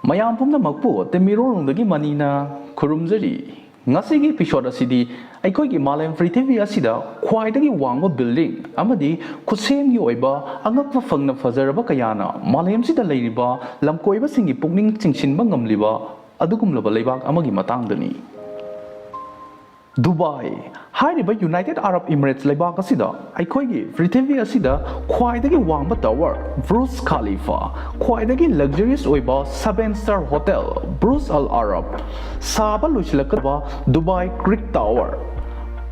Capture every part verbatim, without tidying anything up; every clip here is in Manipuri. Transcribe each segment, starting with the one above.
ꯃꯌꯥꯝ ꯄꯨꯝꯅꯃꯛꯄꯨ ꯇꯤꯃꯤꯔꯣꯂꯣꯡꯗꯒꯤ ꯃꯅꯤꯅ ꯈꯨꯔꯨꯝꯖꯔꯤ꯫ ꯉꯁꯤꯒꯤ episode ꯑꯁꯤꯗꯤ ꯑꯩꯈꯣꯏꯒꯤ ꯃꯥꯂꯦꯝ ꯄ꯭ꯔꯤꯊꯤꯕꯤ ꯑꯁꯤꯗ ꯈ꯭ꯋꯥꯏꯗꯒꯤ ꯋꯥꯡꯕ building ꯑꯃꯗꯤ ꯈꯨꯠꯁꯦꯝꯒꯤ ꯑꯣꯏꯕ ꯑꯉꯛꯄ ꯐꯪꯅ ꯐꯖꯔꯕ ꯀꯌꯥꯅ ꯃꯥꯂꯦꯝꯁꯤꯗ ꯂꯩꯔꯤꯕ ꯂꯝꯀꯣꯏꯕꯁꯤꯡꯒꯤ ꯄꯨꯛꯅꯤꯡ ꯆꯤꯡꯁꯤꯟꯕ ꯉꯝꯂꯤꯕ ꯑꯗꯨꯒꯨꯝꯂꯕ ꯂꯩꯕꯥꯛ ꯑꯃꯒꯤ ꯃꯇꯥꯡꯗꯅꯤ꯫ ꯗꯨꯕꯥꯏ ꯍꯥꯏꯔꯤꯕ United Arab Emirates ꯂꯩꯕꯥꯛ ꯑꯁꯤꯗ ꯑꯩꯈꯣꯏꯒꯤ ꯄ꯭ꯔꯤꯊꯤꯕꯤ ꯑꯁꯤꯗ ꯈ꯭ꯋꯥꯏꯗꯒꯤ ꯋꯥꯡꯕ tower ꯕ꯭ꯔꯨꯖ ꯈꯥꯂꯤꯐꯥ, ꯈ꯭ꯋꯥꯏꯗꯒꯤ luxurious ꯑꯣꯏꯕ seven star hotel ꯕ꯭ꯔꯨꯖ ꯑꯜ ꯑꯔꯕ, ꯁꯥꯕ ꯂꯣꯏꯁꯤꯜꯂꯛꯀꯗꯕ ꯗꯨꯕꯥꯏ ꯀ꯭ꯔꯤꯛ ꯇꯥꯋꯔ,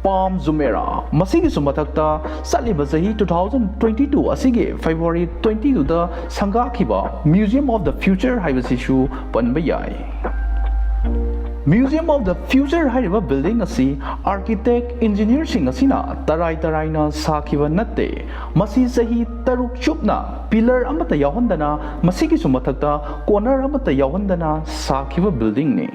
ꯄꯥꯝ ꯖꯨꯃꯦꯔꯥ, ꯃꯁꯤꯒꯤꯁꯨ ꯃꯊꯛꯇ ꯆꯠꯂꯤꯕ ꯆꯍꯤ two thousand twenty two ꯑꯁꯤꯒꯤ February twenty two the ꯁꯪꯒꯥꯈꯤꯕ Museum of the Future ꯍꯥꯏꯕꯁꯤꯁꯨ ꯄꯟꯕ ꯌꯥꯏ꯫ Museum of the Future ꯍꯥꯏꯔꯤꯕ building ꯑꯁꯤ architect engineer ꯁꯤꯡ ꯑꯁꯤꯅ ꯇꯔꯥꯏ ꯇꯔꯥꯏꯅ ꯁꯥꯈꯤꯕ ꯅꯠꯇꯦ꯫ ꯃꯁꯤ ꯆꯍꯤ ꯇꯔꯨꯛ ꯆꯨꯞꯅ pillar ꯑꯃꯠꯇ ꯌꯥꯎꯍꯟꯗꯅ, ꯃꯁꯤꯒꯤꯁꯨ ꯃꯊꯛꯇ corner ꯑꯃꯠꯇ ꯌꯥꯎꯍꯟꯗꯅ ꯁꯥꯈꯤꯕ building ꯅꯤ꯫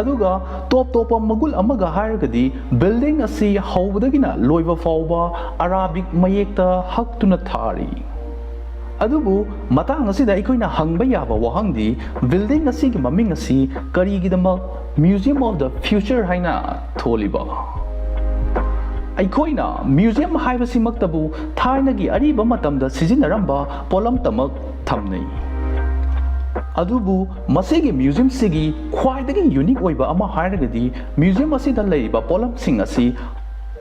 ꯑꯗꯨꯒ ꯇꯣꯞ ꯇꯣꯞꯄ ꯃꯒꯨꯟ ꯑꯃꯒ ꯍꯥꯏꯔꯒꯗꯤ, building ꯑꯁꯤ ꯍꯧꯕꯗꯒꯤꯅ ꯂꯣꯏꯕ ꯐꯥꯎꯕ Arabic ꯃꯌꯦꯛꯇ ꯍꯛꯇꯨꯅ ꯊꯥꯔꯤ꯫ ꯑꯗꯨꯕꯨ ꯃꯇꯥꯡ ꯑꯁꯤꯗ ꯑꯩꯈꯣꯏꯅ ꯍꯪꯕ ꯌꯥꯕ ꯋꯥꯍꯪꯗꯤ, building ꯑꯁꯤꯒꯤ ꯃꯃꯤꯡ ꯑꯁꯤ ꯀꯔꯤꯒꯤꯗꯃꯛ Museum of the Future ꯍꯥꯏꯅ ꯊꯣꯜꯂꯤꯕ? ꯑꯩꯈꯣꯏꯅ museum ꯍꯥꯏꯕꯁꯤꯃꯛꯇꯕꯨ ꯊꯥꯏꯅꯒꯤ ꯑꯔꯤꯕ ꯃꯇꯝꯗ ꯁꯤꯖꯤꯟꯅꯔꯝꯕ ꯄꯣꯠꯂꯝꯇꯃꯛ ꯊꯝꯅꯩ꯫ ꯑꯗꯨꯕꯨ ꯃꯁꯤꯒꯤ museum ꯁꯤꯒꯤ ꯈ꯭ꯋꯥꯏꯗꯒꯤ unique ꯑꯣꯏꯕ ꯑꯃ ꯍꯥꯏꯔꯒꯗꯤ, museum ꯑꯁꯤꯗ ꯂꯩꯔꯤꯕ ꯄꯣꯠꯂꯝꯁꯤꯡ ꯑꯁꯤ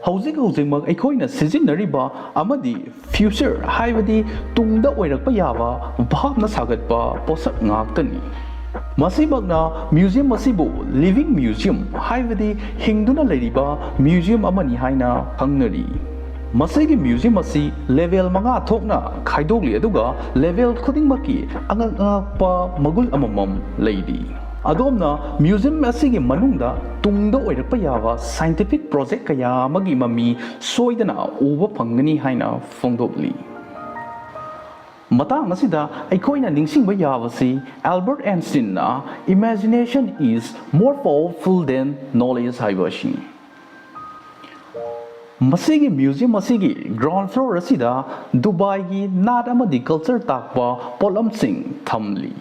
ꯍꯧꯖꯤꯛ ꯍꯧꯖꯤꯛꯃꯛ ꯑꯩꯈꯣꯏꯅ ꯁꯤꯖꯤꯟꯅꯔꯤꯕ ꯑꯃꯗꯤ future ꯍꯥꯏꯕꯗꯤ ꯇꯨꯡꯗ ꯑꯣꯏꯔꯛꯄ ꯌꯥꯕ ꯚꯥꯞꯅ ꯁꯥꯒꯠꯄ ꯄꯣꯠꯁꯛ ꯉꯥꯛꯇꯅꯤ꯫ ꯃꯁꯤꯃꯛꯅ museum ꯑꯁꯤꯕꯨ living museum ꯍꯥꯏꯕꯗꯤ ꯍꯤꯡꯗꯨꯅ ꯂꯩꯔꯤꯕ museum ꯑꯃꯅꯤ ꯍꯥꯏꯅ ꯈꯪꯅꯔꯤ꯫ ꯃꯁꯤꯒꯤ museum ꯑꯁꯤ level ꯃꯉꯥ ꯊꯣꯛꯅ ꯈꯥꯏꯗꯣꯛꯂꯤ, ꯑꯗꯨꯒ level ꯈꯨꯗꯤꯡꯃꯛꯀꯤ ꯑꯉꯛ ꯑꯉꯛꯄ ꯃꯒꯨꯟ ꯑꯃꯃꯝ ꯂꯩꯔꯤ꯫ ꯑꯗꯣꯝꯅ museum ꯑꯁꯤꯒꯤ ꯃꯅꯨꯡꯗ ꯇꯨꯡꯗ ꯑꯣꯏꯔꯛꯄ ꯌꯥꯕ scientific project ꯀꯌꯥ ꯑꯃꯒꯤ ꯃꯃꯤ ꯁꯣꯏꯗꯅ ꯎꯕ ꯐꯪꯒꯅꯤ ꯍꯥꯏꯅ ꯐꯣꯡꯗꯣꯛꯂꯤ꯫ ꯃꯇꯥꯡ ꯑꯁꯤꯗ ꯑꯩꯈꯣꯏꯅ ꯅꯤꯡꯁꯤꯡꯕ ꯌꯥꯕꯁꯤ, Albert Einstein ꯅ "Imagination is more powerful than knowledge" ꯍꯥꯏꯕ ꯑꯁꯤꯅꯤ꯫ ꯃꯁꯤꯒꯤ museum ꯑꯁꯤꯒꯤ ground floor ꯑꯁꯤꯗ ꯗꯨꯕꯥꯏꯒꯤ ꯅꯥꯠ ꯑꯃꯗꯤ culture ꯇꯥꯛꯄ ꯄꯣꯠꯂꯝꯁꯤꯡ ꯊꯝꯂꯤ꯫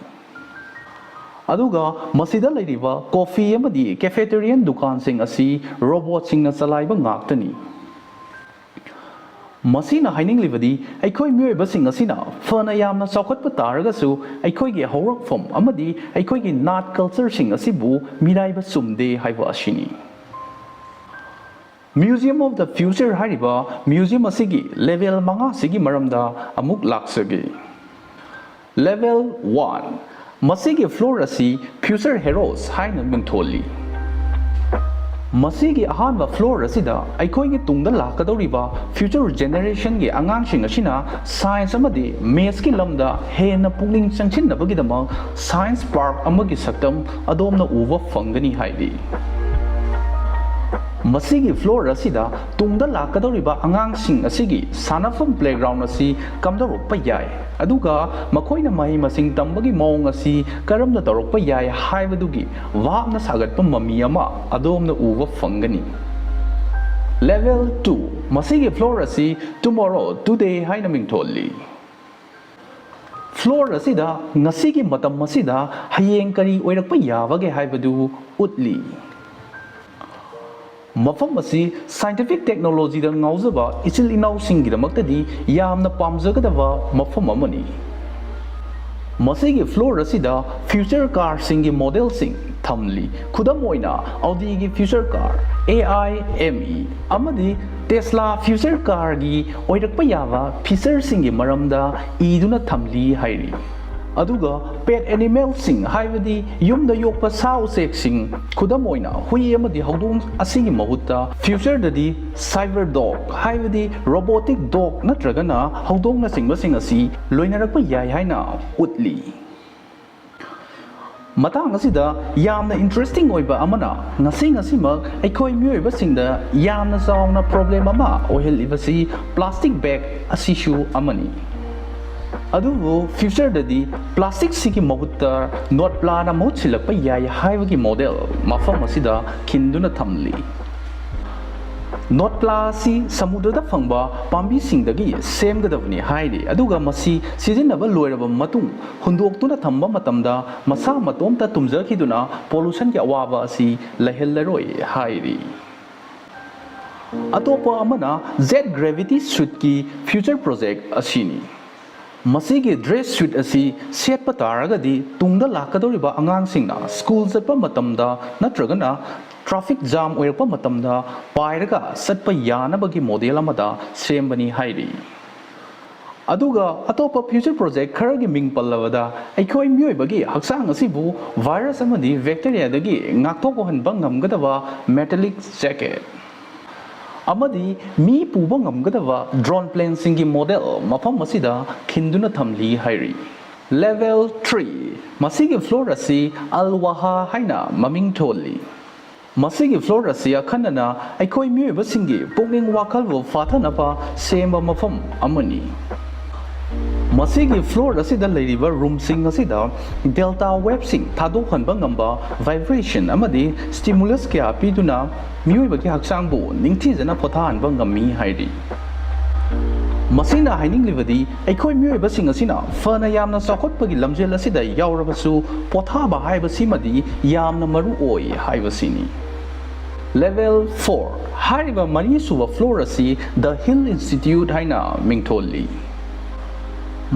ꯑꯗꯨꯒ ꯃꯁꯤꯗ ꯂꯩꯔꯤꯕ coffee ꯑꯃꯗꯤ cafeterian ꯗꯨꯀꯥꯟꯁꯤꯡ ꯑꯁꯤ robotꯁꯤꯡꯅ ꯆꯂꯥꯏꯕ ꯉꯥꯛꯇꯅꯤ꯫ ꯃꯁꯤꯅ ꯍꯥꯏꯅꯤꯡꯂꯤꯕꯗꯤ ꯑꯩꯈꯣꯏ ꯃꯤꯑꯣꯏꯕꯁꯤꯡ ꯑꯁꯤꯅ ꯐꯅ ꯌꯥꯝꯅ ꯆꯥꯎꯈꯠꯄ ꯇꯥꯔꯒꯁꯨ ꯑꯩꯈꯣꯏꯒꯤ ꯍꯧꯔꯛꯐꯝ ꯑꯃꯗꯤ ꯑꯩꯈꯣꯏꯒꯤ ꯅꯥꯠ cultureꯁꯤꯡ ꯑꯁꯤꯕꯨ ꯃꯤꯔꯥꯏꯕ ꯆꯨꯝꯗꯦ ꯍꯥꯏꯕ ꯑꯁꯤꯅꯤ꯫ Museum of the Future ꯍꯥꯏꯔꯤꯕ museum ꯑꯁꯤꯒꯤ level ꯃꯉꯥꯁꯤꯒꯤ ꯃꯔꯝꯗ ꯑꯃꯨꯛ ꯂꯥꯛꯆꯒꯦ꯫ Level one, ꯃꯁꯤꯒꯤ floor ꯑꯁꯤ future heroes ꯍꯥꯏꯅ ꯃꯤꯡꯊꯣꯜꯂꯤ꯫ ꯃꯁꯤꯒꯤ ꯑꯍꯥꯟꯕ floor ꯑꯁꯤꯗ ꯑꯩꯈꯣꯏꯒꯤ ꯇꯨꯡꯗ ꯂꯥꯛꯀꯗꯧꯔꯤꯕ future generationꯒꯤ ꯑꯉꯥꯡꯁꯤꯡ ꯑꯁꯤꯅ science ꯑꯃꯗꯤ mathsꯀꯤ ꯂꯝꯗ ꯍꯦꯟꯅ ꯄꯨꯛꯅꯤꯡ ꯆꯪꯁꯤꯟꯅꯕꯒꯤꯗꯃꯛ science park ꯑꯃꯒꯤ ꯁꯛꯇꯝ ꯑꯗꯣꯝꯅ ꯎꯕ ꯐꯪꯒꯅꯤ ꯍꯥꯏꯔꯤ꯫ ꯃꯁꯤꯒꯤ floor ꯑꯁꯤꯗ ꯇꯨꯡꯗ ꯂꯥꯛꯀꯗꯧꯔꯤꯕ ꯑꯉꯥꯡꯁꯤꯡ ꯑꯁꯤꯒꯤ ꯁꯥꯟꯅꯐꯝ playground ꯑꯁꯤ ꯀꯝꯗꯧꯔꯛꯄ ꯌꯥꯏ, ꯑꯗꯨꯒ ꯃꯈꯣꯏꯅ ꯃꯍꯩ ꯃꯁꯤꯡ ꯇꯝꯕꯒꯤ ꯃꯑꯣꯡ ꯑꯁꯤ ꯀꯔꯝꯅ ꯇꯧꯔꯛꯄ ꯌꯥꯏ ꯍꯥꯏꯕꯗꯨꯒꯤ ꯚꯥꯞꯅ ꯁꯥꯒꯠꯄ ꯃꯃꯤ ꯑꯃ ꯑꯗꯣꯝꯅ ꯎꯕ ꯐꯪꯒꯅꯤ꯫ Level two, ꯃꯁꯤꯒꯤ floor ꯑꯁꯤ Tomorrow, Today ꯍꯥꯏꯅ ꯃꯤꯡꯊꯣꯜꯂꯤ꯫ Floor ꯑꯁꯤꯗ ꯉꯁꯤꯒꯤ ꯃꯇꯝ ꯑꯁꯤꯗ ꯍꯌꯦꯡ ꯀꯔꯤ ꯑꯣꯏꯔꯛꯄ ꯌꯥꯕꯒꯦ ꯍꯥꯏꯕꯗꯨ ꯎꯠꯂꯤ꯫ ꯃꯐꯝ ꯑꯁꯤ scientific technologyꯗ ꯉꯥꯎꯖꯕ ꯏꯆꯤꯜ ꯏꯅꯥꯎꯁꯤꯡꯒꯤꯗꯃꯛꯇꯗꯤ ꯌꯥꯝꯅ ꯄꯥꯝꯖꯒꯗꯕ ꯃꯐꯝ ꯑꯃꯅꯤ꯫ ꯃꯁꯤꯒꯤ floor ꯑꯁꯤꯗ future carꯁꯤꯡꯒꯤ modelꯁꯤꯡ ꯊꯝꯂꯤ꯫ ꯈꯨꯗꯝ ꯑꯣꯏꯅ, Audiꯒꯤ future car, AI, ME, ꯑꯃꯗꯤ Tesla future carꯒꯤ ꯑꯣꯏꯔꯛꯄ ꯌꯥꯕ featureꯁꯤꯡꯒꯤ ꯃꯔꯝꯗ ꯏꯗꯨꯅ ꯊꯝꯂꯤ ꯍꯥꯏꯔꯤ꯫ ꯑꯗꯨꯒ pet animalꯁꯤꯡ, ꯍꯥꯏꯕꯗꯤ ꯌꯨꯝꯗ ꯌꯣꯛꯄ ꯁꯥ ꯎꯆꯦꯛꯁꯤꯡ, ꯈꯨꯗꯝ ꯑꯣꯏꯅ ꯍꯨꯏ ꯑꯃꯗꯤ ꯍꯧꯗꯣꯡ ꯑꯁꯤꯒꯤ ꯃꯍꯨꯠꯇ futureꯗꯗꯤ cyber dog, ꯍꯥꯏꯕꯗꯤ robotic dog ꯅꯠꯇ꯭ꯔꯒꯅ ꯍꯧꯗꯣꯡꯅꯆꯤꯡꯕꯁꯤꯡ ꯑꯁꯤ ꯂꯣꯏꯅꯔꯛꯄ ꯌꯥꯏ ꯍꯥꯏꯅ ꯎꯠꯂꯤ꯫ ꯃꯇꯥꯡ ꯑꯁꯤꯗ ꯌꯥꯝꯅ interesting ꯑꯣꯏꯕ ꯑꯃꯅ, ꯉꯁꯤ ꯉꯁꯤꯃꯛ ꯑꯩꯈꯣꯏ ꯃꯤꯑꯣꯏꯕꯁꯤꯡꯗ ꯌꯥꯝꯅ ꯆꯥꯎꯅ problem ꯑꯃ ꯑꯣꯏꯍꯜꯂꯤꯕꯁꯤ plastic bag ꯑꯁꯤꯁꯨ ꯑꯃꯅꯤ꯫ ꯑꯗꯨꯕꯨ futureꯗꯗꯤ plasticꯁꯤꯒꯤ ꯃꯍꯨꯠꯇ ꯅꯣꯠꯄ꯭ꯂꯥꯅ ꯃꯍꯨꯠ ꯁꯤꯜꯂꯛꯄ ꯌꯥꯏ ꯍꯥꯏꯕꯒꯤ model ꯃꯐꯝ ꯑꯁꯤꯗ ꯈꯤꯟꯗꯨꯅ ꯊꯝꯂꯤ꯫ ꯅꯣꯠꯄ꯭ꯂꯥ ꯑꯁꯤ ꯁꯃꯨꯗ꯭ꯔꯗ ꯐꯪꯕ ꯄꯥꯝꯕꯤꯁꯤꯡꯗꯒꯤ ꯁꯦꯝꯒꯗꯕꯅꯤ ꯍꯥꯏꯔꯤ, ꯑꯗꯨꯒ ꯃꯁꯤ ꯁꯤꯖꯤꯟꯅꯕ ꯂꯣꯏꯔꯕ ꯃꯇꯨꯡ ꯍꯨꯟꯗꯣꯛꯇꯨꯅ ꯊꯝꯕ ꯃꯇꯝꯗ ꯃꯁꯥ ꯃꯇꯣꯝꯇ ꯇꯨꯝꯖꯈꯤꯗꯨꯅ ꯄꯣꯂꯨꯁꯟꯒꯤ ꯑꯋꯥꯕ ꯑꯁꯤ ꯂꯩꯍꯜꯂꯔꯣꯏ ꯍꯥꯏꯔꯤ꯫ ꯑꯇꯣꯞꯄ ꯑꯃꯅ ꯖꯦꯠ ꯒ꯭ꯔꯦꯚꯤꯇꯤ ꯁꯨꯏꯠꯀꯤ ꯐ꯭ꯌꯨꯆꯔ ꯄ꯭ꯔꯣꯖꯦꯛ ꯑꯁꯤꯅꯤ꯫ ꯃꯁꯤꯒꯤ ꯗ꯭ꯔꯦꯁ ꯁꯨꯏꯠ ꯑꯁꯤ ꯁꯦꯠꯄ ꯇꯥꯔꯒꯗꯤ ꯇꯨꯡꯗ ꯂꯥꯛꯀꯗꯧꯔꯤꯕ ꯑꯉꯥꯡꯁꯤꯡꯅ ꯁ꯭ꯀꯨꯜ ꯆꯠꯄ ꯃꯇꯝꯗ ꯅꯠꯇ꯭ꯔꯒꯅ ꯇ꯭ꯔꯥꯐꯤꯛ ꯖꯥꯝ ꯑꯣꯏꯔꯛꯄ ꯃꯇꯝꯗ ꯄꯥꯏꯔꯒ ꯆꯠꯄ ꯌꯥꯅꯕꯒꯤ ꯃꯣꯗꯦꯜ ꯑꯃꯗ ꯁꯦꯝꯕꯅꯤ ꯍꯥꯏꯔꯤ꯫ ꯑꯗꯨꯒ ꯑꯇꯣꯞꯄ ꯐ꯭ꯌꯨꯆꯔ ꯄ꯭ꯔꯣꯖꯦꯛ ꯈꯔꯒꯤ ꯃꯤꯡ ꯄꯜꯂꯕꯗ, ꯑꯩꯈꯣꯏ ꯃꯤꯑꯣꯏꯕꯒꯤ ꯍꯛꯆꯥꯡ ꯑꯁꯤꯕꯨ ꯚꯥꯏꯔꯁ ꯑꯃꯗꯤ ꯕꯦꯛꯇꯦꯔꯤꯌꯥꯗꯒꯤ ꯉꯥꯛꯊꯣꯛꯍꯟꯕ ꯉꯝꯒꯗꯕ ꯃꯦꯇꯥꯂꯤꯛ ꯖꯦꯀꯦꯠ ꯑꯃꯗꯤ ꯃꯤ ꯄꯨꯕ ꯉꯝꯒꯗꯕ ꯗ꯭ꯔꯣꯟ ꯄ꯭ꯂꯦꯟꯁꯤꯡꯒꯤ ꯃꯣꯗꯦꯜ ꯃꯐꯝ ꯑꯁꯤꯗ ꯈꯤꯟꯗꯨꯅ ꯊꯝꯂꯤ ꯍꯥꯏꯔꯤ꯫ ꯂꯦꯚꯦꯜ ꯊ꯭ꯔꯤ, ꯃꯁꯤꯒꯤ ꯐ꯭ꯂꯣꯔ ꯑꯁꯤ ꯑꯜ ꯋꯥꯍꯥ ꯍꯥꯏꯅ ꯃꯃꯤꯡ ꯊꯣꯜꯂꯤ꯫ ꯃꯁꯤꯒꯤ ꯐ꯭ꯂꯣꯔ ꯑꯁꯤ ꯑꯈꯟꯅꯅ ꯑꯩꯈꯣꯏ ꯃꯤꯑꯣꯏꯕꯁꯤꯡꯒꯤ ꯄꯨꯛꯅꯤꯡ ꯋꯥꯈꯜꯕꯨ ꯐꯥꯊꯅꯕ ꯁꯦꯝꯕ ꯃꯐꯝ ꯑꯃꯅꯤ꯫ ꯃꯁꯤꯒꯤ ꯐ꯭ꯂꯣꯔ ꯑꯁꯤꯗ ꯂꯩꯔꯤꯕ ꯔꯨꯝꯁꯤꯡ ꯑꯁꯤꯗ ꯗꯦꯜꯇꯥ ꯋꯦꯕꯁꯤꯡ ꯊꯥꯗꯣꯛꯍꯟꯕ ꯉꯝꯕ ꯚꯥꯏꯕ꯭ꯔꯦꯁꯟ ꯑꯃꯗꯤ ꯁ꯭ꯇꯤꯃꯨꯂꯁ ꯀꯌꯥ ꯄꯤꯗꯨꯅ ꯃꯤꯑꯣꯏꯕꯒꯤ ꯍꯛꯆꯥꯡꯕꯨ ꯅꯤꯡꯊꯤꯖꯅ ꯄꯣꯊꯥꯍꯟꯕ ꯉꯝꯃꯤ ꯍꯥꯏꯔꯤ꯫ ꯃꯁꯤꯅ ꯍꯥꯏꯅꯤꯡꯂꯤꯕꯗꯤ ꯑꯩꯈꯣꯏ ꯃꯤꯑꯣꯏꯕꯁꯤꯡ ꯑꯁꯤꯅ ꯐꯅ ꯌꯥꯝꯅ ꯆꯥꯎꯈꯠꯄꯒꯤ ꯂꯝꯖꯦꯜ ꯑꯁꯤꯗ ꯌꯥꯎꯔꯕꯁꯨ ꯄꯣꯊꯥꯕ ꯍꯥꯏꯕꯁꯤꯃꯗꯤ ꯌꯥꯝꯅ ꯃꯔꯨ ꯑꯣꯏ ꯍꯥꯏꯕꯁꯤꯅꯤ꯫ ꯂꯦꯚꯦꯜ ꯐꯣꯔ, ꯍꯥꯏꯔꯤꯕ ꯃꯔꯤꯁꯨꯕ ꯐ꯭ꯂꯣꯔ ꯑꯁꯤ ꯗ ꯍꯤꯜ ꯏꯟꯁꯇꯤꯇ꯭ꯌꯨꯠ ꯍꯥꯏꯅ ꯃꯤꯡꯊꯣꯜꯂꯤ꯫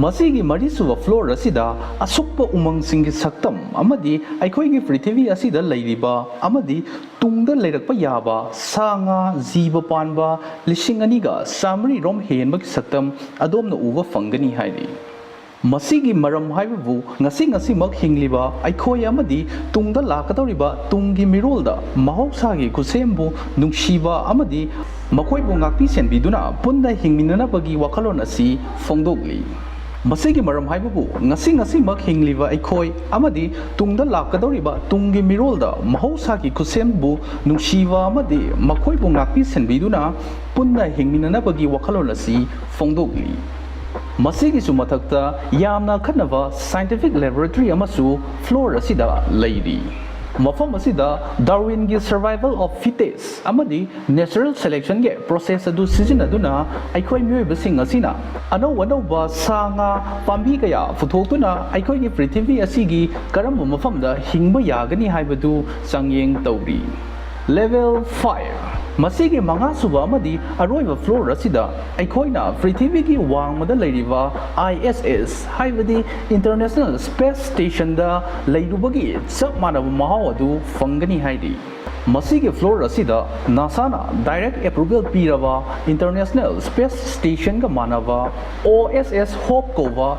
ꯃꯁꯤꯒꯤ ꯃꯔꯤꯁꯨꯕ ꯐ꯭ꯂꯣꯔ ꯑꯁꯤꯗ ꯑꯁꯨꯛꯄ ꯎꯃꯪꯁꯤꯡꯒꯤ ꯁꯛꯇꯝ ꯑꯃꯗꯤ ꯑꯩꯈꯣꯏꯒꯤ ꯄ꯭ꯔꯤꯊꯤꯕꯤ ꯑꯁꯤꯗ ꯂꯩꯔꯤꯕ ꯑꯃꯗꯤ ꯇꯨꯡꯗ ꯂꯩꯔꯛꯄ ꯌꯥꯕ ꯁꯥ ꯉꯥ, ꯖꯤꯕ ꯄꯥꯟꯕ ꯂꯤꯁꯤꯡ ꯑꯅꯤꯒ ꯆꯥꯃꯔꯤ ꯔꯣꯝ ꯍꯦꯟꯕꯒꯤ ꯁꯛꯇꯝ ꯑꯗꯣꯝꯅ ꯎꯕ ꯐꯪꯒꯅꯤ ꯍꯥꯏꯔꯤ꯫ ꯃꯁꯤꯒꯤ ꯃꯔꯝ ꯍꯥꯏꯕꯕꯨ ꯉꯁꯤ ꯉꯁꯤꯃꯛ ꯍꯤꯡꯂꯤꯕ ꯑꯩꯈꯣꯏ ꯑꯃꯗꯤ ꯇꯨꯡꯗ ꯂꯥꯛꯀꯗꯧꯔꯤꯕ ꯇꯨꯡꯒꯤ ꯃꯤꯔꯣꯜꯗ ꯃꯍꯧꯁꯥꯒꯤ ꯈꯨꯠꯁꯦꯝꯕꯨ ꯅꯨꯡꯁꯤꯕ ꯑꯃꯗꯤ ꯃꯈꯣꯏꯕꯨ ꯉꯥꯛꯄꯤ ꯁꯦꯟꯕꯤꯗꯨꯅ ꯄꯨꯟꯅ ꯍꯤꯡꯃꯤꯟꯅꯅꯕꯒꯤ ꯋꯥꯈꯜꯂꯣꯟ ꯑꯁꯤ ꯐꯣꯡꯗꯣꯛꯂꯤ꯫ ꯃꯁꯤꯒꯤ ꯃꯔꯝ ꯍꯥꯏꯕꯕꯨ ꯉꯁꯤ ꯉꯁꯤꯃꯛ ꯍꯤꯡꯂꯤꯕ ꯑꯩꯈꯣꯏ ꯑꯃꯗꯤ ꯇꯨꯡꯗ ꯂꯥꯛꯀꯗꯧꯔꯤꯕ ꯇꯨꯡꯒꯤ ꯃꯤꯔꯣꯜꯗ ꯃꯍꯧꯁꯥꯒꯤ ꯈꯨꯠꯁꯦꯝꯕꯨ ꯅꯨꯡꯁꯤꯕ ꯑꯃꯗꯤ ꯃꯈꯣꯏꯕꯨ ꯉꯥꯛꯄꯤ ꯁꯦꯟꯕꯤꯗꯨꯅ ꯄꯨꯟꯅ ꯍꯤꯡꯃꯤꯟꯅꯅꯕꯒꯤ ꯋꯥꯈꯜꯂꯣꯟ ꯑꯁꯤ ꯐꯣꯡꯗꯣꯛꯂꯤ꯫ ꯃꯁꯤꯒꯤꯁꯨ ꯃꯊꯛꯇ ꯌꯥꯝꯅ ꯑꯈꯟꯅꯕ ꯁꯥꯏꯟꯇꯤꯐꯤꯛ ꯂꯦꯕꯣꯔꯦꯇꯔꯤ ꯑꯃꯁꯨ ꯐ꯭ꯂꯣꯔ ꯑꯁꯤꯗ ꯂꯩꯔꯤ꯫ ꯃꯐꯝ ꯑꯁꯤꯗ ꯗꯥꯔꯋꯤꯟꯒꯤ survival of fittest ꯑꯃꯗꯤ natural selectionꯒꯤ process ꯑꯗꯨ ꯁꯤꯖꯤꯟꯅꯗꯨꯅ ꯑꯩꯈꯣꯏ ꯃꯤꯑꯣꯏꯕꯁꯤꯡ ꯑꯁꯤꯅ ꯑꯅꯧ ꯑꯅꯧꯕ ꯁꯥ ꯉꯥ ꯄꯥꯝꯕꯤ ꯀꯌꯥ ꯄꯨꯊꯣꯛꯇꯨꯅ ꯑꯩꯈꯣꯏꯒꯤ ꯄ꯭ꯔꯤꯊꯤꯕꯤ ꯑꯁꯤꯒꯤ ꯀꯔꯝꯕ ꯃꯐꯝꯗ ꯍꯤꯡꯕ ꯌꯥꯒꯅꯤ ꯍꯥꯏꯕꯗꯨ ꯆꯥꯡꯌꯦꯡ ꯇꯧꯔꯤ꯫ Level five꯫ ꯃꯁꯤꯒꯤ ꯃꯉꯥꯁꯨꯕ ꯑꯃꯗꯤ ꯑꯔꯣꯏꯕ floor ꯑꯁꯤꯗ ꯑꯩꯈꯣꯏꯅ ꯄ꯭ꯔꯤꯊꯤꯕꯤꯒꯤ ꯋꯥꯡꯃꯗ ꯂꯩꯔꯤꯕ I S S ꯍꯥꯏꯕꯗꯤ International Space Stationꯗ ꯂꯩꯔꯨꯕꯒꯤ ꯆꯞ ꯃꯥꯟꯅꯕ ꯃꯍꯥꯎ ꯑꯗꯨ ꯐꯪꯒꯅꯤ ꯍꯥꯏꯔꯤ꯫ ꯃꯁꯤꯒꯤ floor ꯑꯁꯤꯗ NASAꯅ direct approval ꯄꯤꯔꯕ International Space Stationꯒ ꯃꯥꯟꯅꯕ O S S Hope ꯀꯧꯕ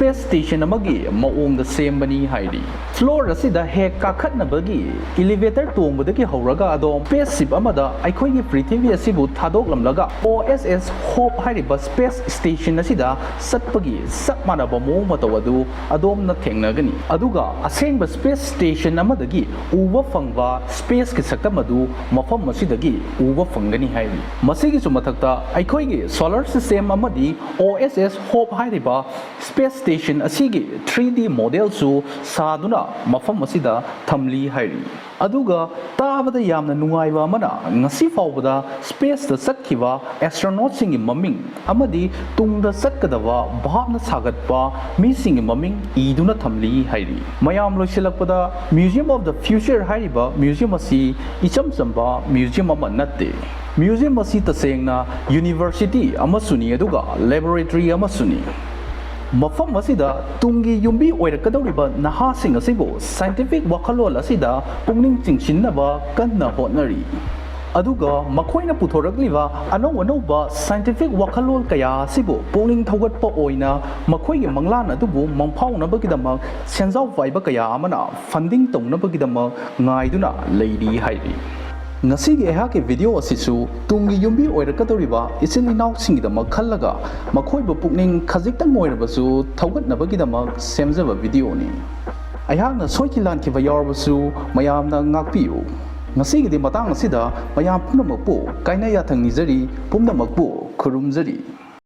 space station ꯑꯃꯒꯤ ꯃꯑꯣꯡꯗ ꯁꯦꯝꯕꯅꯤ ꯍꯥꯏꯔꯤ꯫ Floor ꯑꯁꯤꯗ ꯍꯦꯛ ꯀꯥꯈꯠꯅꯕꯒꯤ elevator ꯇꯣꯡꯕꯗꯒꯤ ꯍꯧꯔꯒ ꯑꯗꯣꯝ spaceship ꯑꯃꯗ ꯑꯩꯈꯣꯏꯒꯤ ꯄ꯭ꯔꯤꯊꯤꯕꯤ ꯑꯁꯤꯕꯨ ꯊꯥꯗꯣꯛꯂꯝꯂꯒ O S S Hope ꯍꯥꯏꯔꯤꯕ space station ꯑꯁꯤꯗ ꯆꯠꯄꯒꯤ ꯆꯞ ꯃꯥꯟꯅꯕ ꯃꯑꯣꯡ ꯃꯇꯧ ꯑꯗꯨ ꯑꯗꯣꯝꯅ ꯊꯦꯡꯅꯒꯅꯤ꯫ ꯑꯗꯨꯒ ꯑꯁꯦꯡꯕ space station ꯑꯃꯗꯒꯤ ꯎꯕ ꯐꯪꯕ spaceꯀꯤ ꯁꯛꯇꯝ ꯑꯗꯨ ꯃꯐꯝ ꯑꯁꯤꯗꯒꯤ ꯎꯕ ꯐꯪꯒꯅꯤ ꯍꯥꯏꯔꯤ꯫ ꯃꯁꯤꯒꯤꯁꯨ ꯃꯊꯛꯇ ꯑꯩꯈꯣꯏꯒꯤ solar system ꯑꯃꯗꯤ O S S Hope ꯍꯥꯏꯔꯤꯕ space station ꯑꯁꯤꯒꯤ three D modelꯁꯨ ꯁꯥꯗꯨꯅ ꯃꯐꯝ ꯑꯁꯤꯗ ꯊꯝꯂꯤ ꯍꯥꯏꯔꯤ꯫ ꯑꯗꯨꯒ ꯇꯥꯕꯗ ꯌꯥꯝꯅ ꯅꯨꯡꯉꯥꯏꯕ ꯑꯃꯅ, ꯉꯁꯤ ꯐꯥꯎꯕꯗ spaceꯇ ꯆꯠꯈꯤꯕ astronautꯁꯤꯡꯒꯤ ꯃꯃꯤꯡ ꯑꯃꯗꯤ ꯇꯨꯡꯗ ꯆꯠꯀꯗꯕ ꯚꯥꯞꯅ ꯁꯥꯒꯠꯄ ꯃꯤꯁꯤꯡꯒꯤ ꯃꯃꯤꯡ ꯏꯗꯨꯅ ꯊꯝꯂꯤ ꯍꯥꯏꯔꯤ꯫ ꯃꯌꯥꯝ, ꯂꯣꯏꯁꯤꯜꯂꯛꯄꯗ Museum of the Future ꯍꯥꯏꯔꯤꯕ museum ꯑꯁꯤ ꯏꯆꯝ ꯆꯝꯕ museum ꯑꯃ ꯅꯠꯇꯦ꯫ Museum ꯑꯁꯤ ꯇꯁꯦꯡꯅ university ꯑꯃꯁꯨꯅꯤ, ꯑꯗꯨꯒ laboratory ꯑꯃꯁꯨꯅꯤ꯫ ꯃꯐꯝ ꯑꯁꯤꯗ ꯇꯨꯡꯒꯤ ꯌꯨꯝꯕꯤ ꯑꯣꯏꯔꯛꯀꯗꯧꯔꯤꯕ ꯅꯍꯥꯁꯤꯡ ꯑꯁꯤꯕꯨ scientific ꯋꯥꯈꯜꯂꯣꯟ ꯑꯁꯤꯗ ꯄꯨꯛꯅꯤꯡ ꯆꯤꯡꯁꯤꯟꯅꯕ ꯀꯟꯅ ꯍꯣꯠꯅꯔꯤ꯫ ꯑꯗꯨꯒ ꯃꯈꯣꯏꯅ ꯄꯨꯊꯣꯔꯛꯂꯤꯕ ꯑꯅꯧ ꯑꯅꯧꯕ scientific ꯋꯥꯈꯜꯂꯣꯟ ꯀꯌꯥ ꯑꯁꯤꯕꯨ ꯄꯨꯛꯅꯤꯡ ꯊꯧꯒꯠꯄ ꯑꯣꯏꯅ ꯃꯈꯣꯏꯒꯤ ꯃꯪꯂꯥꯟ ꯑꯗꯨꯕꯨ ꯃꯪꯐꯥꯎꯅꯕꯒꯤꯗꯃꯛ ꯁꯦꯟꯖꯥꯎ ꯄꯥꯏꯕ ꯀꯌꯥ ꯑꯃꯅ funding ꯇꯧꯅꯕꯒꯤꯗꯃꯛ ꯉꯥꯏꯗꯨꯅ ꯂꯩꯔꯤ ꯍꯥꯏꯔꯤ꯫ ꯉꯁꯤꯒꯤ ꯑꯩꯍꯥꯛꯀꯤ video ꯑꯁꯤꯁꯨ ꯇꯨꯡꯒꯤ ꯌꯨꯝꯕꯤ ꯑꯣꯏꯔꯛꯀꯗꯧꯔꯤꯕ ꯏꯆꯤꯜ ꯏꯅꯥꯎꯁꯤꯡꯒꯤꯗꯃꯛ ꯈꯜꯂꯒ ꯃꯈꯣꯏꯕꯨ ꯄꯨꯛꯅꯤꯡ ꯈꯖꯤꯛꯇꯪ ꯑꯣꯏꯔꯕꯁꯨ ꯊꯧꯒꯠꯅꯕꯒꯤꯗꯃꯛ ꯁꯦꯝꯖꯕ videoꯅꯤ꯫ ꯑꯩꯍꯥꯛꯅ ꯁꯣꯏꯈꯤ ꯂꯥꯟꯈꯤꯕ ꯌꯥꯎꯔꯕꯁꯨ ꯃꯌꯥꯝꯅ ꯉꯥꯛꯄꯤꯌꯨ꯫ ꯉꯁꯤꯒꯤꯗꯤ ꯃꯇꯥꯡ ꯑꯁꯤꯗ ꯃꯌꯥꯝ ꯄꯨꯝꯅꯃꯛꯄꯨ ꯀꯥꯏꯅ ꯌꯥꯊꯪ ꯅꯤꯖꯔꯤ, ꯄꯨꯝꯅꯃꯛꯄꯨ ꯈꯨꯔꯨꯝꯖꯔꯤ꯫